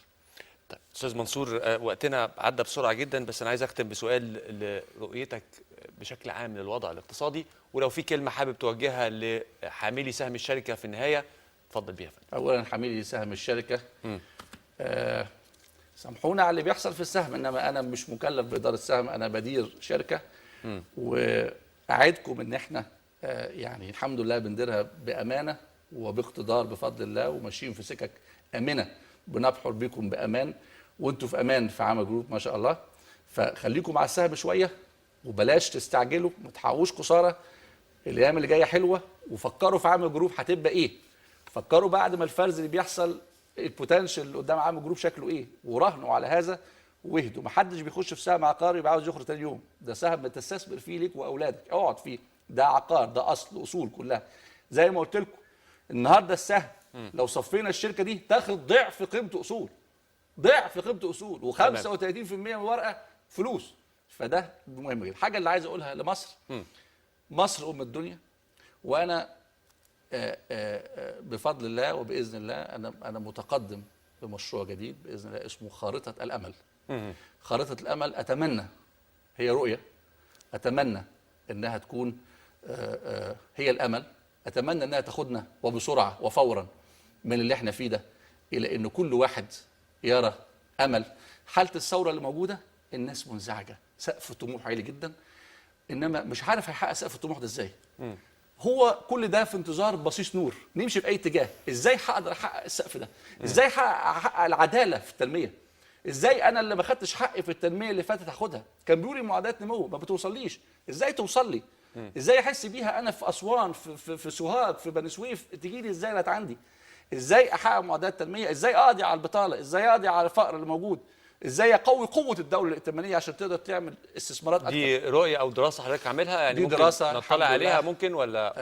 S1: طيب استاذ منصور، وقتنا عدى بسرعة جدا، بس انا عايز اختم بسؤال لرؤيتك بشكل عام للوضع الاقتصادي، ولو في كلمة حابب توجهها لحاملي سهم الشركة في النهاية اتفضل بيها.
S2: اولا حاملي سهم الشركة، سامحونا على اللي بيحصل في السهم، انما انا مش مكلف بادارة السهم، انا بدير شركة، واعدكم ان احنا يعني الحمد لله بنديرها بامانه وباقتدار بفضل الله، وماشيين في سكك امنه، بنبحر بيكم بامان وانتوا في امان في عامر جروب ما شاء الله. فخليكم مع السهم شوية وبلاش تستعجلوا، ما تحققوش خسارة، الايام اللي جاية حلوة، وفكروا في عامر جروب هتبقى ايه، فكروا بعد ما الفرز اللي بيحصل ال potential اللي قدام عامر جروب شكله ايه، وراهنوا على هذا واهدوا. ما حدش بيخش في سهم عقاري يبقى عاوز يخرج تاني يوم، ده سهم بتستثمر فيه ليك واولادك، اقعد فيه، ده عقار، ده اصل اصول كلها. زي ما قلت لكم النهارده السهم لو صفينا الشركة دي تاخد ضعف قيمته اصول، ضعف قيمته اصول، و35% من الورقة فلوس، فده مهم جدا. الحاجة اللي عايز اقولها لمصر، مصر ام الدنيا، وانا بفضل الله وباذن الله انا متقدم بمشروع جديد باذن الله اسمه خارطة الامل. خارطة الامل اتمنى هي رؤية، اتمنى انها تكون هي الامل، اتمنى انها تاخدنا وبسرعة وفورا من اللي احنا فيه ده الى ان كل واحد يرى امل. حاله الثورة اللي موجودة الناس منزعجه، سقف الطموح عالي جدا، انما مش عارف هيحقق سقف الطموح ده ازاي. هو كل ده في انتظار بصيص نور، نمشي في اي اتجاه، ازاي هقدر احقق السقف ده؟ ازاي احقق العدالة في التنمية؟ ازاي انا اللي ما خدتش حقي في التنمية اللي فاتت هاخدها؟ كان بيقولي معادلات نمو ما بتوصليش، ازاي توصل لي؟ ازاي احس بيها انا في اسوان، في في, في سوهاج، في بني سويف، تجي لي ازاي لغاية عندي؟ ازاي احقق معادلات تنمية؟ ازاي اقضي على البطالة؟ ازاي اقضي على الفقر اللي موجود؟ ازاي اقوي قوة الدولة الائتمانية عشان تقدر تعمل استثمارات اكتر.
S1: دي رؤية او دراسة حضرتك عاملها يعني؟
S2: دي
S1: ممكن
S2: دراسة الحمد
S1: نطلع عليها
S2: لله.
S1: ممكن ولا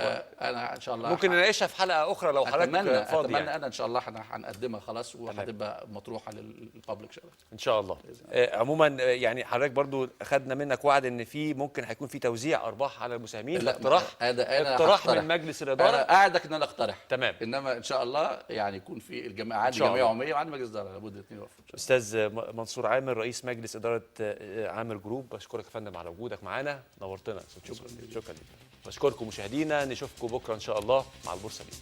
S2: انا ان شاء الله
S1: ممكن نناقشها في حلقة اخرى لو حضرتك
S2: اتمنى
S1: فاضي
S2: اتمنى
S1: يعني.
S2: انا ان شاء الله هنقدمها خلاص، وهتبقى مطروحة لل public ان شاء الله.
S1: ان شاء الله. عموما يعني حضرتك برضو خدنا منك وعد ان في ممكن هيكون في توزيع ارباح على المساهمين.
S2: لا،
S1: اقتراح
S2: انا
S1: اقتراح
S2: هقترح.
S1: من مجلس الادارة.
S2: انا اعدك ان انا اقترح.
S1: تمام.
S2: انما ان شاء الله يعني يكون في الجماعة، عندي
S1: شاء
S2: جمعية
S1: الله.
S2: عموميه وعندي مجلس ادارة، لابد الاثنين يوافقوا.
S1: استاذ منصور عامر، رئيس مجلس ادارة عامر جروب، بشكرك يا فندم على وجودك معانا، نورتنا. شكرا، شكرا لك. بشكركم مشاهدينا، نشوفكم بكره ان شاء الله مع البورصة اليوم.